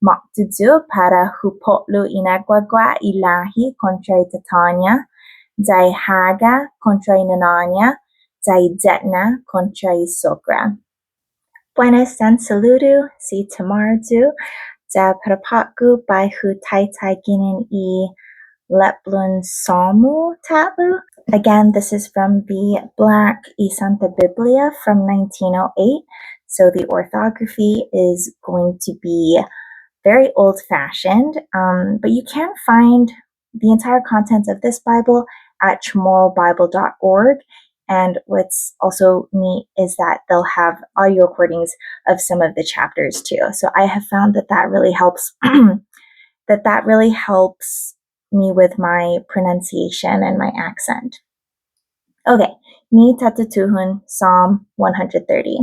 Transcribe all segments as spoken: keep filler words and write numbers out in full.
måtto yu' para hu po'lo i inagua-gua i lahi kontra i tatå-ña, ya i haga kontra i nanå-ña, ya i yetna kontra i sogra. Buenas yan saludu, si Tamar yu', ya para på'go bai hu taitai ginen i lepblon Sålmo ta'lo. Again, this is from the Black i Santa Biblia from nineteen oh eight, so the orthography is going to be very old-fashioned, um, but you can find the entire contents of this Bible at chamorrobible dot org. And what's also neat is that they'll have audio recordings of some of the chapters too. So I have found that that really helps, that that really helps me with my pronunciation and my accent. Okay, ni ta tutuhon Psalm one hundred thirty.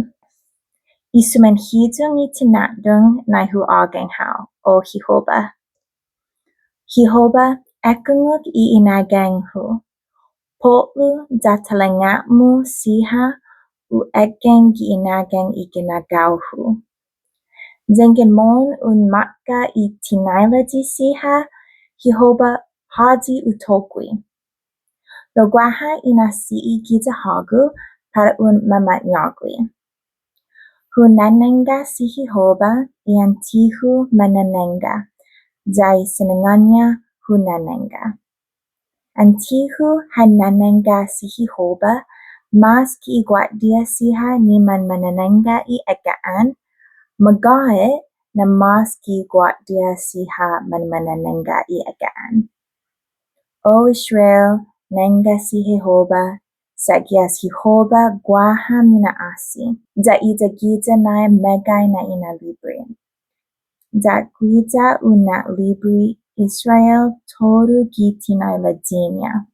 I sumanhiyong i tinatdong nai hu ågang hao, O Jehoba. Jehoba, ekungok i inagang-hu. Po'lo ya talanga-mu siha u ekgang gi inagang i ginagao-hu. Yanggen mohon un makka' i tinailayi siha, Jehoba, håyi hu tokwi. Lao guaha inasi'i giya hågu para un mamañågui. Hu nanangga si Jehoba i anti-hu mananangga, ya i sinangån-ña hu nanangga. Anti-hu ha nanangga si Jehoba, mås ki i guatdia siha ni manmananangga i egga'an, magåhet na mås ki i guatdia siha manmananangga i egga'an. O Israel, nangga si Jehoba, sa' gi as Jehoba guaha mina'åse', ya i giya nai meggai na inalibri. Ya guiya u na'libri Israel todu gi tinailayi-ña.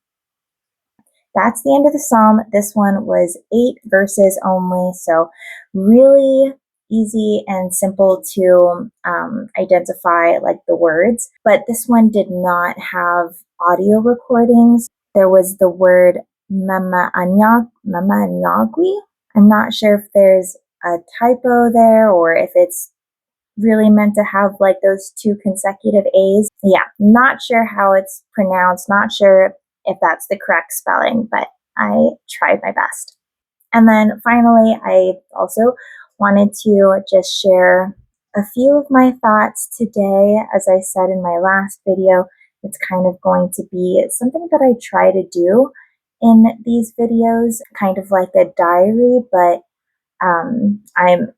That's the end of the psalm. This one was eight verses only, so really easy and simple to, um, identify, like, the words. But this one did not have audio recordings. There was the word mamañåg-, mamañågui. I'm not sure if there's a typo there or if it's really meant to have, like, those two consecutive A's. Yeah, not sure how it's pronounced, not sure if that's the correct spelling, but I tried my best. And then finally, I also wanted to just share a few of my thoughts today. As I said in my last video, it's kind of going to be something that I try to do in these videos, kind of like a diary, but, um, I'm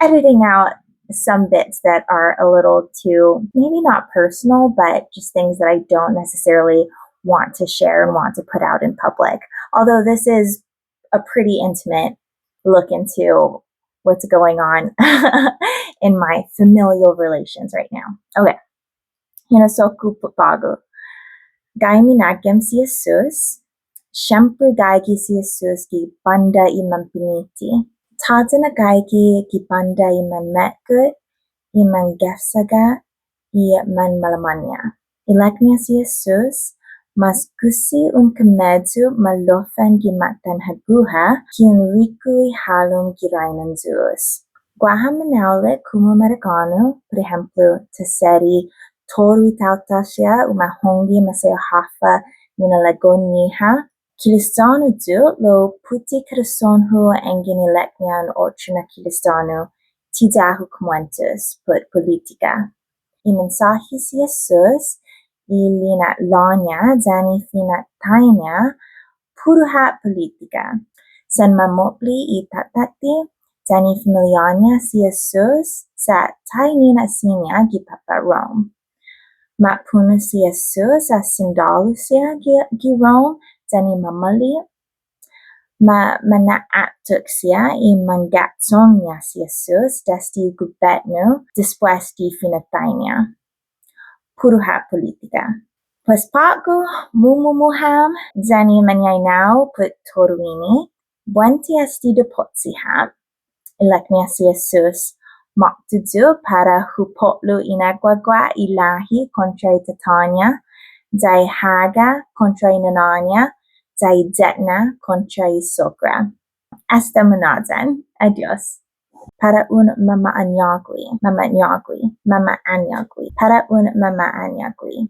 editing out some bits that are a little too, maybe not personal, but just things that I don't necessarily want to share and want to put out in public. Although this is a pretty intimate look into what's going on in my familial relations right now. Okay. Hinasso-ku put på'go. Gaige minaggem si Jesus, siempre gaige si Jesus gi bånda i manpiniti. Tåya' na gaige gi bånda i manmetgot, i manggefsaga, i manmalamåña. Ilek-ña si Jesus, mas guiya un kameyu maloffan gi matan aguha ki un riku i halom gi rainon Yu'os. Guaha minaolek komu Amerikånu, put ehemplo, ta sedi todu i taotao siha umahongge maseha håfa minalago'-ñiha. Kilistånu yu', lao put i korason-hu anggen ilek-ña un otro na Kilistånu, ti ya-hu kumuentos put politika. I mensåhi si Jesus, i lina'la'-ña yan i finattai-ña, puru ha' politika. Sen mamo'ble i tatå-ta yan i familiå-ña si Jesus sa' tainina siña gi papa' Rome. Mapuno' si Jesus as sindålu siha gi, gi Rome yan i mamali'. Ma, mana'atok siha i mangga'chong-ña si Jesus desde gobetnu despues di finattai-ña. Puru ha' politika. Pues på'go, mumumu ham yan i mañaina-hu put todu ini, buente esti dipotsi ha'. Ilek-ña si Jesus, måtto yu' para hu po'lo i inagua'-gua' i lahi kontra i tatå-ña, ya i haga kontra i nanå-ña, ya i yetna kontra i sogra. Asta munåyan. Adios. Para un mama'añågui, mama'añågui, mama'añågui. Para un mama'añågui.